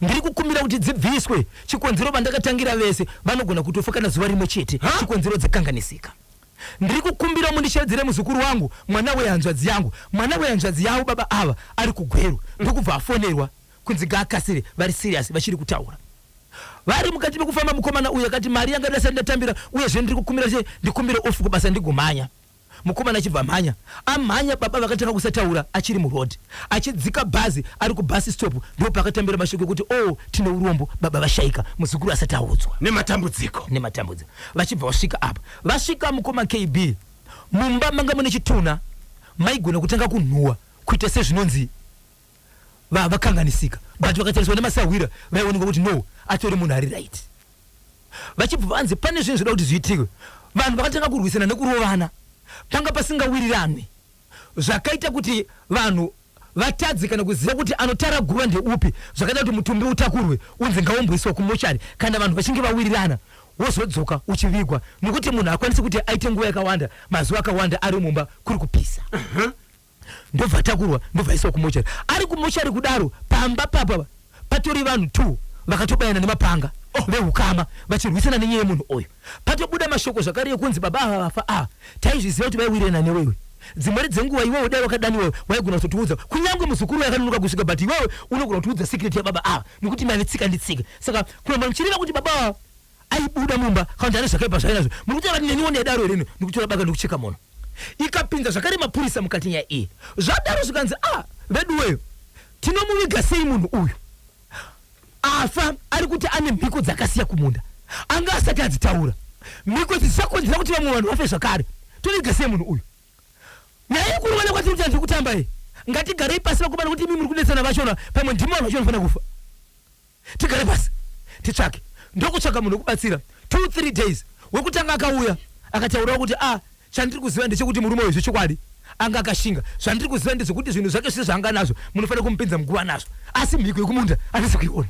Ndiri kukumbira kuti dzibviswe. Chikonzero vandakatangira vese vanogona kutofa kana zuva rimwe chete, chikonzero dzakanganisika. Ndiri kukumbira mundishevedzere muzukuru wangu, mwana wehanzvadzi yangu, mwana wehanzvadzi yavo baba ava ari kuGweru." Ndokubva afonerwa kunzi ngaakasire, vari serious, vachiri kutaura vari mukati mekufamba. Mukomana uyu akati, "Mari yanga ndasati ndatambira, uyezve ndiri kukumbira che ndikumbire off kubasa ndigomhanya." Mukomana achibva mhanya, amhanya, baba vakatanga kusataura achiri muroad, achidzika bhazi, ari kubus stop, ndo paakatambira mashoko ekuti, "Oh, tine urombo, baba vashayika," muzukuru asati audzwa. Nematambudziko. Nematambudziko. Vachibva vasvika apa, vasvika, mukoma KB, mumba manga mune chitunha maigona kutanga kunhuhwa kuita sezvinonzi vakanganisika, but vakatariswa nemasahwira vaionekwa kuti no, atori munhu ari right. Vachibva vanzi pane zvinhu zvoda kuti zviitike. Vanhu vakatanga kurwisana nekurovana, panga pasingawirirani, zvakaita kuti vanhu vatadze kana kuziva kuti anotara guva ndeupi, zvakaita kuti mutumbi utakurwe unzi ngaumboiswa kumochari, kana vanhu vachinge vawirirana wozodzoka uchivigwa, nokuti munhu haakwanisi kuti aite nguva yakawanda, mazuva akawanda ari mumba kuri kupisa. Ndobva takurwa, ndobva aiswa kumochari. Ari kumochari kudaro, pamba papa patori vanhu two vakatobayana nemapanga, veukama, vachirwisana nenyaya yemunhu uyu. Patobuda mashoko zvakare ekunzi baba ava vafa ava, taizviziva kuti vaiwirirana newewe. Dzimweni dzenguva iwewe dai wakadaniwa waigona kutotiudza, kunyange muzukuru yakanonoka kusvika, but iwewe unogona kutiudza secret yababa ava nekuti mave tsika nditsika. Saka kuramba muchireva kuti baba ava aibuda mumba kana kuti ane zvakaipa zvainazvo, muri kutaura kuti neniwo ndaidaro here? Ndikutora baka, ndikucheka mono. Ikapinza zvakare mapurisa mukati nyaya iyi. Zvadaro zvikanzi, "A ah, veduweyo, tinomuviga sei munhu uyu?" Afa ari kuti ane mhiko dzakasiya kumunda, anga asati adzitaura. Mhiko idzi dzichakonzera kuti vamwe vanhu vafe zvakare. Toviga sei munhu uyu? Nyaya yekurovana kwatiri kuita ndiri kutamba iyi. Ngatigarei pasi vakomana kuti imi muri kunetsana vachona pamwe ndimi vanhu vacho vanofanira kufa. Tigare pasi titsvake. Ndokutsvaga munhu wekubatsira. 2 3 days wekutanga akauya akataurawo kuti ah chandiri kuziva ndechekuti murume uyu zvechokwadi anga akashinga. Zvandiri kuziva ndezvekuti zvinhu zvake zvese zvaanga nazvo munofanira kumupinza muguva nazvo. Asi mhiko yekumunda handisi kuiona.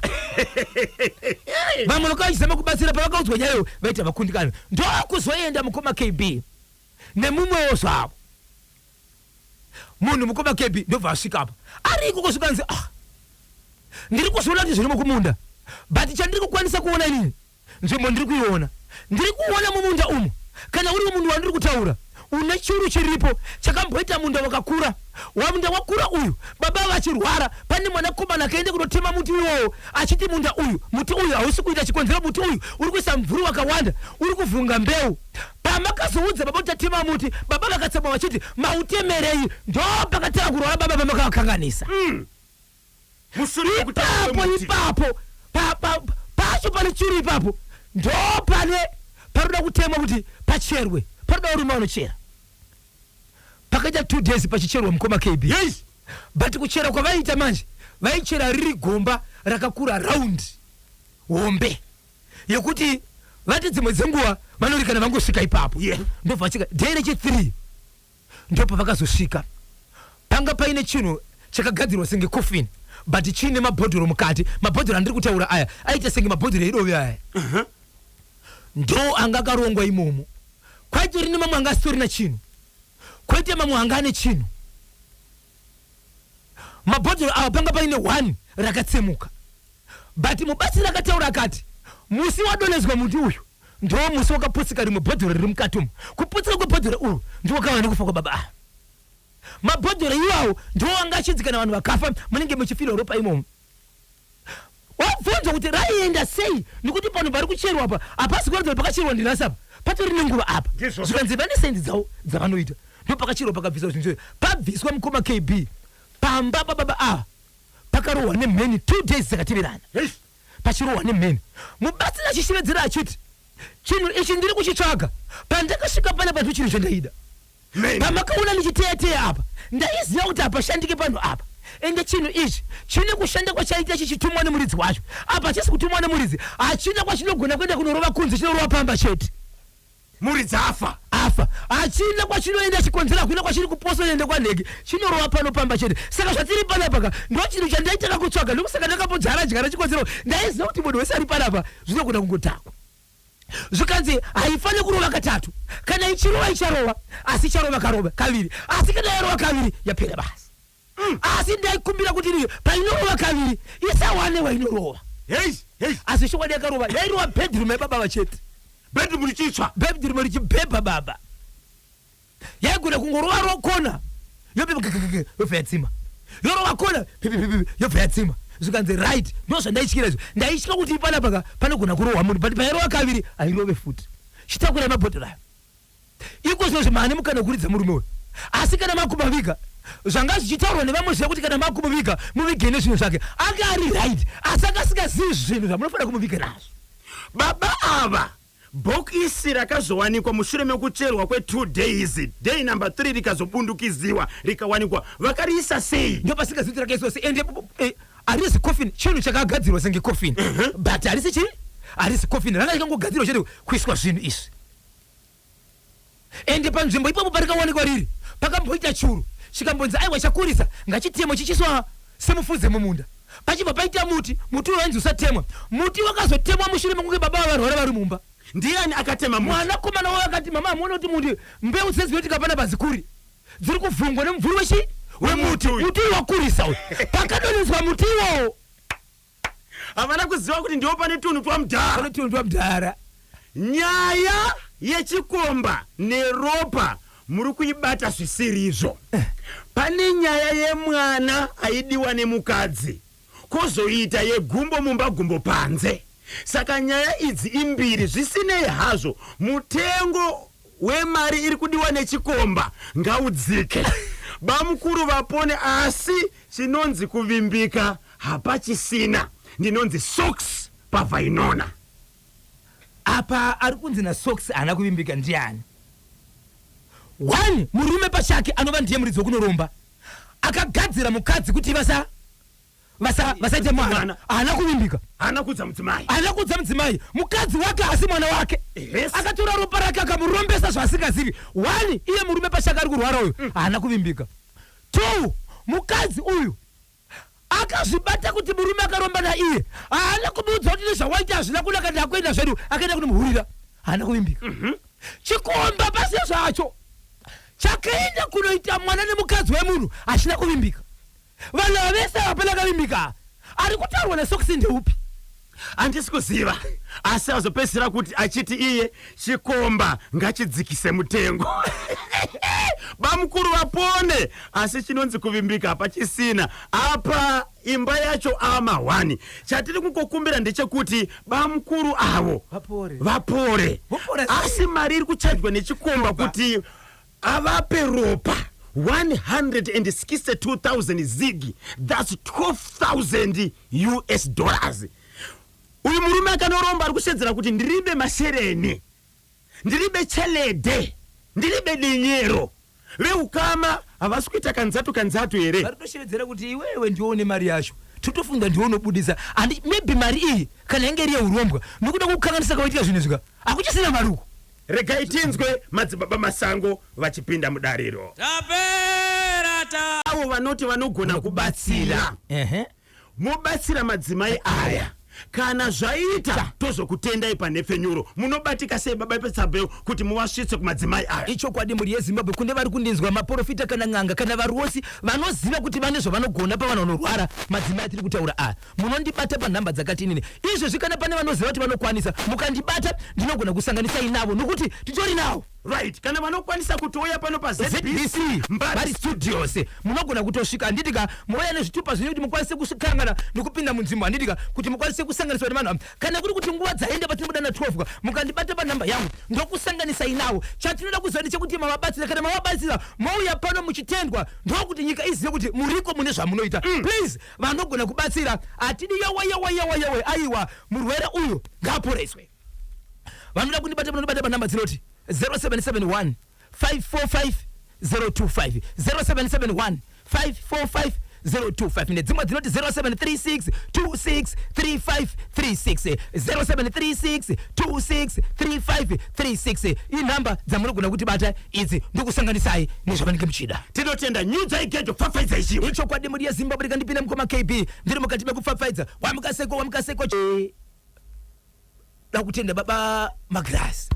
Vamwe vakauya vachizama kubatsira pavakaudzwa nyaya iyoyo vaita vakundikana. Ndokuzoenda mukoma KB. Nemumwewo zvavo munhu mukoma Kebi ndobva asvika apa ari ikoko zvikanzi ah ndiri kuzviona kuti zvirimo kumunda but chandiri kukwanisa kuona inini nzvimbo ndiri kuiona ndiri kuona mumunda umu kana uri munhu wandiri kutaura une churu chiripo chakamboita munda wakakura wamunda wakura uyu baba vachirwara pane mwanakomana akaenda kunotema muti iwowo achiti munda uyu muti uyu hausi kuita chikonzero muti uyu uri kuisa mvuri wakawanda uri kuvhunga mbeu Pamakazoudza baba kuti tatema muti, baba vakatsamwa vachiti mautemerei. Ndopakatanga kurwara baba pamakavakanganisa. Mm. Mushure mekutema Ipapo kwemuti. ipapo pa, pa, pacho pane churu ipapo ndopane panoda kutemwa kuti pacherwe panoda varume vanochera. Pakaita 2 days pachicherwa mukoma KB. Yes. But kuchera kwavaiita manje vaichera riri gomba rakakura round hombe. Yekuti vati dzimwe dzenguva vanori kana vangosvika ipapo Yeah. ndobva vasvika day rechi 3 ndopavakazosvika panga paine chinhu chakagadzirwa senge coffin but chiine mabhodhoro mukati mabhodhoro andiri kutaura aya aita senge mabhodhoro edovi aya ndo anga akarongwa imomo kwaitori nemamwe anga asitorina chinhu koita mamwe anga ane chinhu Mabhodhoro awa panga paine one rakatsemuka but mubatsiri akataura akati musi wadonhedzwa muti uyu ndo musi wakaputsika rimwe bhodhoro riri mukati umu. Kuputsika kwebhodhoro urwu ndiwo kwakava nekufa kwababa ava. Mabhodhoro iwawo ndiwo anga achinzi kana vanhu vakafa munenge muchifirwa ropa imomo. Wabvunzwa kuti raienda sei nekuti panhu pari kucherwa apa hapasi kuratidza kuti pakacherwa ndinhasi apa patori nenguva apa. Ndizvozvo. Zvikanzi vane sainzi dzavo dzavanoita ndopakacherwa pakabviswa zvinhu izvozvo. Pabviswa mukoma KB pamba pababa ava pakarohwa nemheni 2 days dzakateverana. Eish. Pachirohwa nemheni. Mubatsiri achishevedzera achiti chinhu ichi ndiri kuchitsvaga pandakasvika panapa ndochinhu chandaida. Mheni. Pamakaona ndichiteya teya apa ndaiziva kuti hapashandike panhu apa ende chinhu ichi chine kushanda kwachaita chichitumwa nemuridzi wacho. Apa hachisi kutumwa nemuridzi hachina kwachinogona kuenda kunorova kunze chinorova pamba chete. Muridzi afa. Afa. Hachina kwachinoenda chikonzero hakuna kwachiri kuposa ende kwanheke chinorova pano pamba chete. Saka zvatiri panapa ka ndochinhu chandaitanga kutsvaga ndokusaka ndakambodyara dyara chikonzero ndaiziva kuti munhu wese ari panapa zvinogona kungodhakwa. Zvikanzi haifanire kurova katatu, kana ichirova icharova, asi icharova karova kaviri, asi kana yarova kaviri yapera basa. Asi ndaikumbira kuti iri painorova kaviri isawane wainorova. Hey, hey. Asi chokwadi yakarova, yairova bedroom yababa vachete. Bedroom richitsva. Bedroom richibhebha baba. Yaigona kungorova rokona yobva kekekeke yobva yatsima. Yorova kona pipipipi yobva yatsima. Zvikanzi right ndozvandaityira izvo. Ndaitya kuti panapa ka panogona kurohwa munhu but pairova kaviri hairove futi. Chitakurai mabhodhoro ayo. Iko zvino zve maane mukana wekuridza murume uyu. Asi kana makumuviga zvanga zvichitaurwa nevamwe zviya kuti kana makumuviga muvigei nezvinhu zvake. Anga ari right asi anga asingazivi zvinhu zvamunofanira kumuviga nazvo. Baba ava Bhokisi rakazowanikwa mushure mekucherwa kwe 2 days, day number 3 rikazobundukiziwa rikawanikwa. Vakariisa sei? Ndopasingazivi kuti rakaiswa sei ende harisi coffin, chinhu chakagadzirwa senge coffin but harisi chii, harisi coffin, ranga richangogadzirwa chete kuiswa zvinhu izvi. Ende panzvimbo ipapo parikawanikwa riri pakamboita churu chikambonzi aiwa chakurisa ngachitemwe chichiswa semufudze mumunda. Pachibva paita muti, muti uyu wainzi usatemwa. Muti wakazotemwa mushure mekunge baba ava varwara vari mumba. Ndiani akatema muti? Mwanakomana wavo akati, Mama hamuoni kuti muti mbeu dzezinoitika panapa hadzikuri? Dziri kuvhungwa nemumvuri wechii? Wemuti uyu. Muti uyu wakurisa uyu. Pakadonhedzwa muti iwowo. Havana kuziva kuti ndiwo pane tunhu twamudhara. Pane tunhu twamudhara. Nyaya yechikomba neropa muri kuibata zvisirizvo. Pane nyaya yemwana aidiwa nemukadzi kozoita yegumbo mumba gumbo panze. Saka nyaya idzi imbiri zvisinei hazvo mutengo wemari iri kudiwa nechikomba ngaudzike. Bamukuru vapone asi chinonzi kuvimbika hapachisina. Ndinonzi Socks Pavainona. Apa ari kunzi naSocks haana kuvimbika ndiani? One, murume pachake anova ndiye muridzi wekunoromba akagadzira mukadzi kuti vasa vasaite mwana, haana kuvimbika. Haana kuudza mudzimai. Haana kuudza mudzimai. Mukadzi wake haasi mwana wake. Akatora ropa rake akamurombesa zvaasingazivi. One, iye murume pachake ari kurwara uyu haana kuvimbika. Two, mukadzi uyu akazvibata kuti murume akaromba naiye, haana kumuudza kuti nezvawaita hazvina kunaka, ndakuenda zvedu, akaenda kunomuhurira. Haana kuvimbika. Chikomba pasi zvacho chakaenda kunoita mwana nemukadzi wemunhu hachina kuvimbika. Vanhu ava vese hapana akavimbika. Ari kutaurwa naSokisi ndeupi? Handisi kuziva, asi azopedzisira kuti achiti iye chikomba ngachidzikise mutengo bamukuru vapone, asi chinonzi kuvimbika hapachisina apa. Imba yacho ama1 chatiri kungokumbira ndechekuti bamukuru avo vapore. Vapore. Vopora sei? Asi mari iri kuchajwa nechikomba kuti avape ropa, 162,000 zig, that's 12,000 US dollars. Uyu murume akanoromba ari kushedzera kuti ndiribe mashereni, ndiribe chelede, ndiribe dinyero. Veukama havasi kuita kanzatu kanzatu here? Vari kutoshevedzera kuti iwewe ndiwe une mari yacho, totofunga ndiwe unobudisa. Handi maybe mari iyi kana yange iri yeurombwa, nokuda kukanganisa kwaitika zvinhu izvi ka, hakuchisina mari uku. Regai tinzwe Madzibaba Masango vachipinda mudariro. Tapera ta. Avo vanoti vanogona kubatsira, mubatsira madzimai aya. Kana zvaita, tozokutendai panhepfenyuro. Munobatika sei, Baba Petsabeu, kuti muvasvitse kumadzimai aya? Ichokwadi, mhuri yeZimbabwe, kune vari kundinzwa, maprofita kana n'anga kana varosi vanoziva kuti vane zvavanogona pavanhu vanorwara, madzimai atiri kutaura aya, munondibata panhamba dzakati inini izvezvi. Kana pane vanoziva kuti vanokwanisa, mukandibata ndinogona kusanganisai navo, nokuti titori navo. Right, kana vanokwanisa kutouya pano paZBC ZBC Mbari Mbari Studios, munogona kutosvika, handiti ka? Mouya nezvitupa zvenyu kuti mukwanise kusvikangana nekupinda munzvimbo, handiti ka, kuti mukwanise kusanganiswa nevanhu ava. Kana kuri kuti nguva dzaenda patinobuda na12 ka, mukandibata panhamba yangu ndokusanganisai navo. Chatinoda kuziva ndechekuti mavabatsira. Kana mavabatsira, mouya pano muchitendwa, ndokuti nyika izive kuti muriko, mune zvamunoita. Please, vanogona kubatsira, hatidi yawa yawa yawa yawa, aiwa, murwere uyu ngaaporeswe. Vanoda kundibata, munondibata panhamba dzinoti 0771 545 025, 0771 545 025, nedzimwe dzinoti 0736 26 35 36, 0736 26 35 36. Inhamba dzamunogona kutibata idzi, ndokusanganisai nezvavanenge muchida. Tinotenda. Nyudzai gejo, pfapfaidzai chimwe. Ichokwadi, mhuri yeZimbabwe, rikandipinda mukoma KB, ndiri mukati mekupfapfaidza. Wamukaseko, wamukaseko. Da kutenda Baba Magirasi,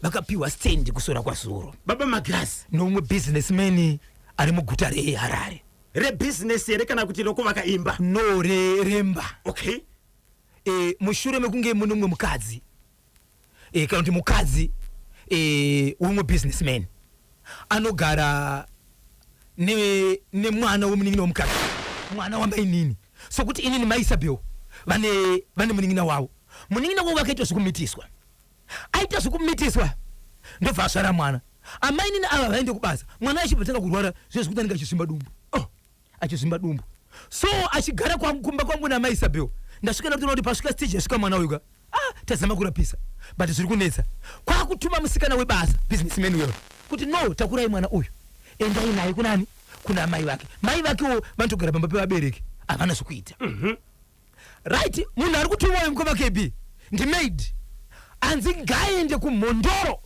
vakapiwa stand kusora kwazuro. Baba Magirasi. Nomumwe businessman ari muguta reHarare. Rebhizinesi here kana kuti rokuvaka imba? No, remba. Mushure mekunge mune mumwe mukadzi, kana kuti mukadzi wemumwe businessman anogara nemwana wemunin'ina womukadzi, mwana wamainini, sokuti inini maIsabel vane munin'ina wavo. Munin'ina wavo akaitwa zvekumitiswa, aita zvekumitiswa, ndobva azvara mwana. Amainini ava vaende kubasa, mwana achibva tanga kurwara zviye zvekuti anenge achizvimba dumbu, oh, achizvimba dumbu. So achigara kumba kwangu namaIsabel, ndasvika ndakutoona kuti pasvika stage yasvika mwana uyu ka, ah, tazama kurapisa but zviri kunetsa. Kwakutuma musikana webasa, businessman uyo, kuti no, takurai mwana uyu, endai naye kunani, kuna mai vake. Mai vakewo vanotogara pamba pevabereki, havana zvokuita. Right, munhu ari kutumwa uyu, mukoma KB, ndimaid, anzi ngaende kuMhondoro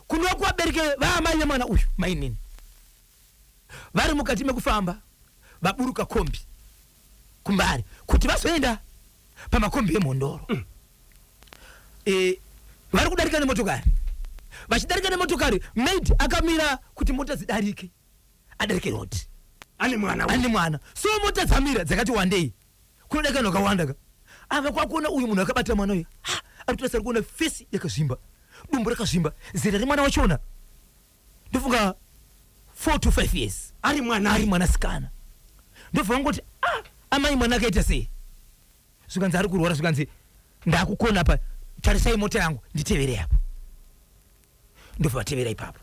kunova kuvabereki vaamai vemwana uyu, mainini. Vari mukati mekufamba, vaburuka kombi kuMbare kuti vazoenda pamakombi eMhondoro, vari kudarika nemotokari. Vachidarika nemotokari, maid akamira kuti mota dzidarike, adarike road. Ane mwana uyu. Ane mwana. So mota dzamira dzakati wandei, kunodarika vanhu vakawanda ka. Ava kwakuona uyu munhu akabata mwana uyu, ha, ari kutarisa, ari kuona face yakazvimba, dumbu rakazvimba. Zera remwana wachona ndofunga 4 to 5 years. Ari mwana. Ari mwanasikana. Ndobva vangoti, "Ah, amai, mwana akaita sei?" Zvikanzi ari kurwara. Zvikanzi ndakukona pa, tarisai mota yangu, nditevere apo. Ndobva vatevera ipapo.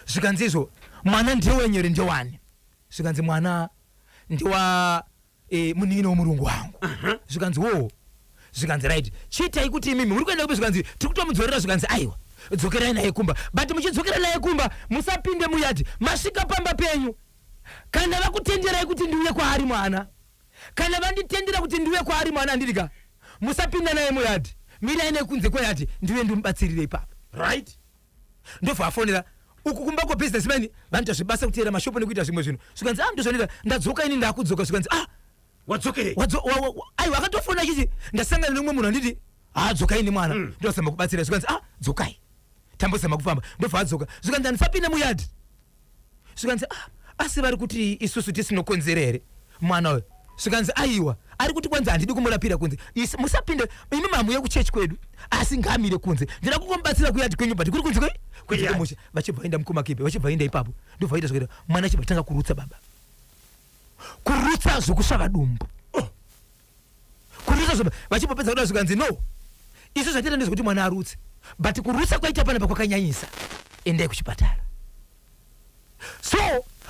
Zvikanzi izvo mwana ndewenyere, ndewani? Zvikanzi mwana ndewa. Munin'ina womurungu wangu. Zvikanzi wo, zvikanzi right, chiitai kuti imimi muri kuenda kupi? Zvikanzi tiri kutomudzorera. Zvikanzi aiwa, dzokerai naye kumba, but muchidzokera naye kumba musapinde muyadhi. Masvika pamba penyu, kana vakutenderai kuti ndiuye kwaari mwana, kana vanditendera kuti ndiuye kwaari mwana, handirika, musapinda naye muyadhi, mirai nekunze kweyadhi, ndiuye ndimubatsirire ipapo. Ndobva afonera uku kumba kwabusinessman, vanoita zvebasa, kuteera mashopo nekuita zvimwe zvinhu. Zvikanzi, ah, ndozvanoita, ndadzoka ini, ndakudzoka. Zvikanzi, ah, Wadzokerei? Aiwa, akatofona achiti ndasangana nemumwe munhu, anditi haadzokai nemwana, ndozama kubatsira. Zvikanzi, ah, dzokai, tambozama kufamba. Ndobva adzoka. Zvikanzi handisapinda muyadhi. Zvikanzi, ah, asi vari kuti isusu tisinokonzera here mwana uyu? Zvikanzi aiwa, ari kuti kwanzi handidi kumurapira kunze. Musapinde imi, mamuye kuchechi kwedu, asi ngaamire kunze, ndida kungomubatsira kuyadhi kwenyu, but kuri kunze kwei? Kunze Kuyadhi. kwemusha. Vachibva vaenda mukumakipe, vachibva vaenda ipapo, ndobva vaita zvakaita mwana achibva tanga kurutsa baba, kurutsa zvokusvava dumbu. Oh. Kurutsa zvo vachibopedza kuda. Zvikanzi no, isu zvatiita ndezvekuti mwana arutse, but kurutsa kwaita panapa kwakanyanyisa, endai kuchipatara. So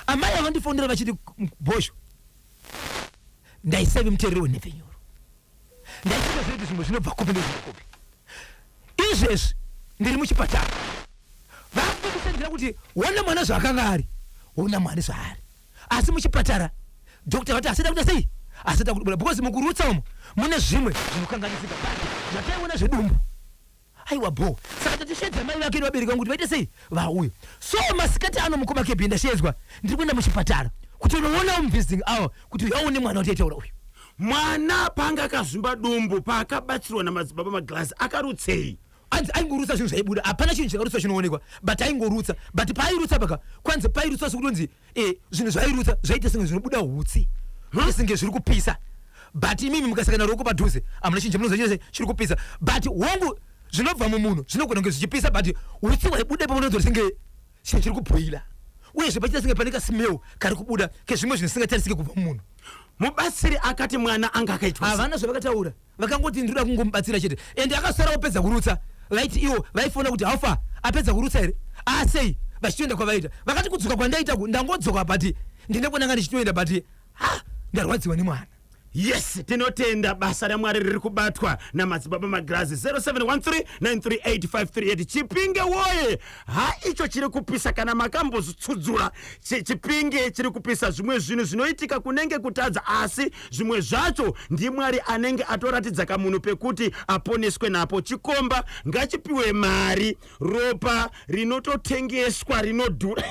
amai avandifonera vachiti, "Bhosho, ndaisave muteereri wenhepfenyuro, ndaisava zvekuti zvimwe zvinobva kupi nezvimwe kupi. Izvezvi ndiri muchipatara, vakutondisendera kuti ona mwana zvaakanga ari, ona mwana zvaari." Asi muchipatara doctor vati asida kuita sei, asida kubuda, because mukurutsa umu mune zvimwe zvinokanganisika, but zvataiona zvedumbu aiwa bho. Saka tatishedza mai vake nevabereki vangu kuti vaite sei, vauye. So masikati ano, mukoma Kebi, ndashedzwa, ndiri kuenda muchipatara kuti unoona muvisiting hour kuti uyaone mwana wataitaura uyu. Mwana paanga akazvimba dumbu, paakabatsirwa namadzibaba Maglazi, akarutsei? Anzi aingorutsa zvinhu zvaibuda, hapana chinhu chakarutsa chinoonekwa, but aingorutsa. But paairutsa paka kwanzi pairutsa sekutonzi zvinhu zvairutsa zvaita senge zvinobuda hutsi, kuita senge zviri kupisa, but imimi mukasangana ruoko padhuze hamuna chinhu chamunoziva chese chiri kupisa. But hongu, zvinobva mumunhu zvinogona kunge zvichipisa, but hutsi hwaibuda ipapo unodzora senge chinhu chiri kubhoila, uyezve pachiita senge pane kasmell kari kubuda kezvimwe zvinhu zvisingatarisike kubva mumunhu. Mubatsiri akati mwana anga akaitwa sei? Havana zvavakataura, vakangoti ndinoda kungomubatsira chete. Ende akasara opedza kurutsa, vaiti ivo vaifona kuti haufa apedza kurutsa here, asei vachitoenda kwavaita. Vakati kudzoka kwandaita ku ndangodzoka, but ndine kwananga ndichitoenda, but ha, ndarwadziwa nemwana. Yes, tinotenda basa raMwari riri kubatwa namadzibaba Magirazi. 0713938538. Chipinge woye! Ha, icho chiri kupisa kana makambozvitsudzura. Chipinge chiri kupisa. Zvimwe zvinhu zvinoitika kunenge kutadza, asi zvimwe zvacho ndiMwari anenge atoratidza kamunhu pekuti aponeswe napo. Chikomba ngachipiwe mari, ropa rinototengeswa rinodhura.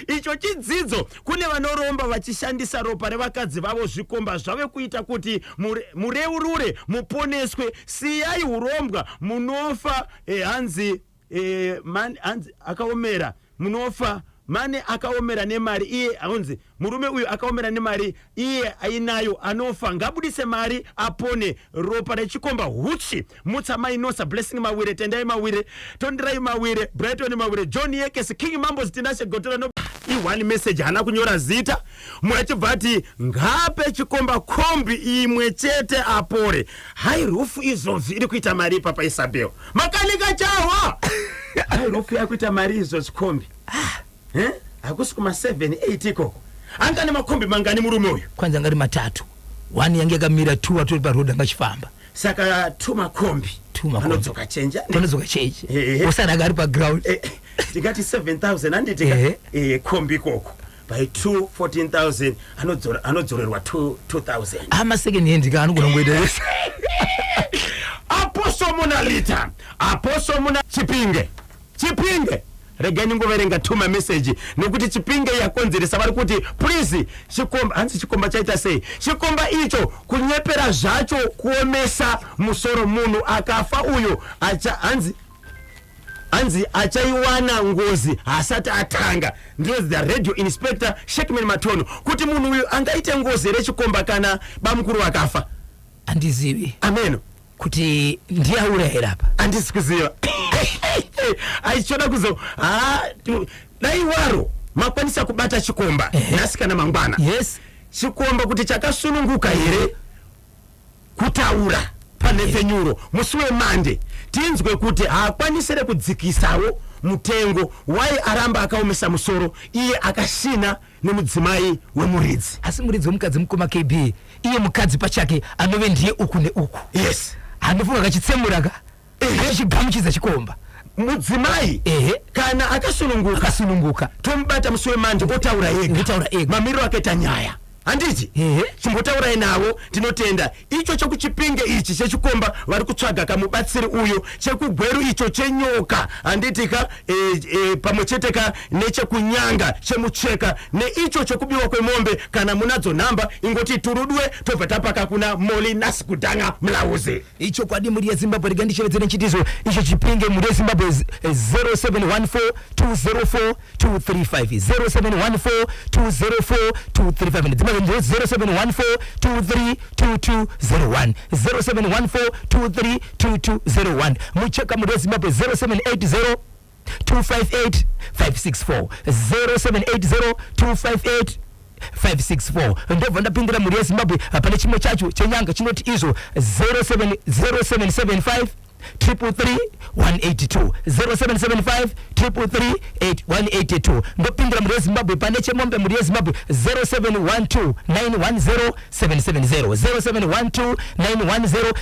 Icho chidzidzo kune vanoromba vachishandisa ropa revakadzi vavo. Zvikomba zvave kuita kuti mureurure muponeswe. Siyai urombwa, munofa. Hanzi hanzi akaomera, munofa mane akaomera nemari iye. Hanzi murume uyu akaomera nemari iye ainayo, anofa, ngabudise mari apone. Ropa rechikomba huchi. Mutsa Mainosa, Blessing Mawire, Tendai Mawire, Tondirai Mawire, Brighton Mawire, John Yekes, King Mambos, Tinashe Gotora. No i1 message, haana kunyora zita. Mumwe achibva ati ngape chikomba kombi imwe chete apore. High roof izvozvi iri kuita mari ipapa, Isabel Makanika Chahwa. High roof yakuita mari izvozvi kombi. Eh? Hakusi kuma 7 8 ikoko? Anga nemakombi mangani murume uyu? Kwanzi anga ari matatu, one yange yakamira, two atori paroad anga achifamba. Saka two makombi. Two makombi. Anodzoka chenja. Panodzoka chechi. Eh. Osara anga ari paground. Tikati 7000, handiti ka? Ehe. Kombi ikoko by 2 14,000, anodzorerwa 2 2000. Amasecond hand ka anogona kungoita yese. Apostle Munalita, Apostle Muna Chipinge, Chipinge, regai ndingoverenga tuma message nokuti Chipinge yakonzeresa. Vari kuti please, chikomba, hanzi chikomba chaita sei? Chikomba icho kunyepera zvacho kuomesa musoro. Munhu akafa uyo acha, hanzi achaiwana ngozi haasati atanga. Ndinonzi the radio inspector Shekman Matono. Kuti munhu uyu angaite ngozi here, chikomba, kana bamukuru vakafa? Handizivi. Ameno. Kuti ndiyaura here apa. Handisi kuziva, aichoda kuzo ha dai waro makwanisa kubata chikomba nhasi kana mangwana. Chikomba kuti chakasununguka here kutaura panhepfenyuro musi wemande? Tinzwe kuti haakwanisire kudzikisawo mutengo, wai aramba akaomesa musoro iye akashina nemudzimai wemuridzi? Asi muridzi wemukadzi, mukoma KB, iye mukadzi pachake anove ndiye uku neuku. Handifunga kachitsemura ka achichigamuchidza chikomba. Mudzimai kana akasununguka, akasununguka, tomubata musi wemanje otaura ega. Otaura ega. Mamiriro akaita nyaya, handiti? Ehe. Chimbotaurai navo. Tinotenda. Icho chekuChipinge ichi chechikomba vari kutsvaga kamubatsiri uyo, chekuGweru icho chenyoka, handiti ka? Pamwe chete ka nechekuNyanga chemucheka, neicho chekubiwa kwemombe. Kana munadzo nhamba, ingoti turudwe, tobva tapaka kuna Moli Nasikudanga Mulauzi. Ichokwadi, mhuri yeZimbabwe. Rega ndichevedzere nchitizo icho Chipinge, mhuri yeZimbabwe, 0714 204 235, 0714 204 235. Dzimwe 0714 23 2201, 0714 23 2201. Mucheka, mhuri yeZimbabwe, 0780 258 564, 0780 258 564. Ndobva ndapindira, mhuri yeZimbabwe, pane chimwe chacho cheNyanga chinoti izvo 0775 333 182, 0775 333 182. Ndopindira, mhuri yeZimbabwe, pane chemombe, mhuri yeZimbabwe, 0712 910 770, 0712 910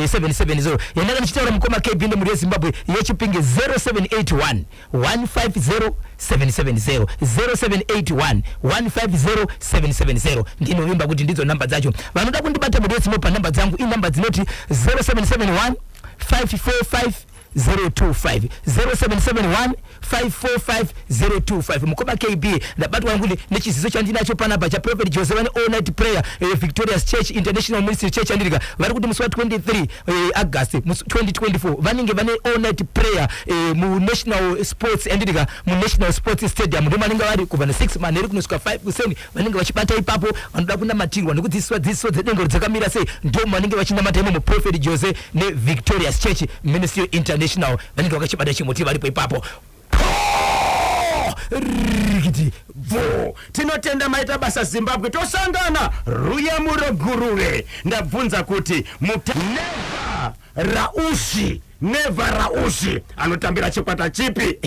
770. Yandanga ndichitaura, mukoma KB, mhuri yeZimbabwe, yeChipinge, 0781 150 770, 0781 150 770. Ndinovimba kuti ndidzo namba dzacho. Vanoda kundibata, mhuri yeZimbabwe, panhamba dzangu, inhamba dzinoti 0771 545 025, 0771 545 025. Mukoma KB, ndabatwa kuti nechiziso chandinacho panapa chaProphet Jose vane all night prayer, Victorious Church International Ministry Church andirika. Vari kuti musi wa23 August musi 2024 vanenge vane all night prayer muNational Sports andirika, muNational Sports Stadium. Ndo vanenge vari kubva na6 manheru kunosvika 5 kuseni. Vanenge vachibata ipapo. Vanoda kunamatirwa nekudzidziswa dzidziso dzedengo dzakamira sei, ndo vanenge vachinamata imomo. Prophet Jose neVictorious Church Ministry International vanenge vakachibata chimuti, varipo ipapo. Rikiti bvo. Tinotenda, maita basa Zimbabwe. Tosangana ruyamuro guruve. Ndabvunza kuti Neva Raushi, Neva Raushi anotambira chikwata chipi?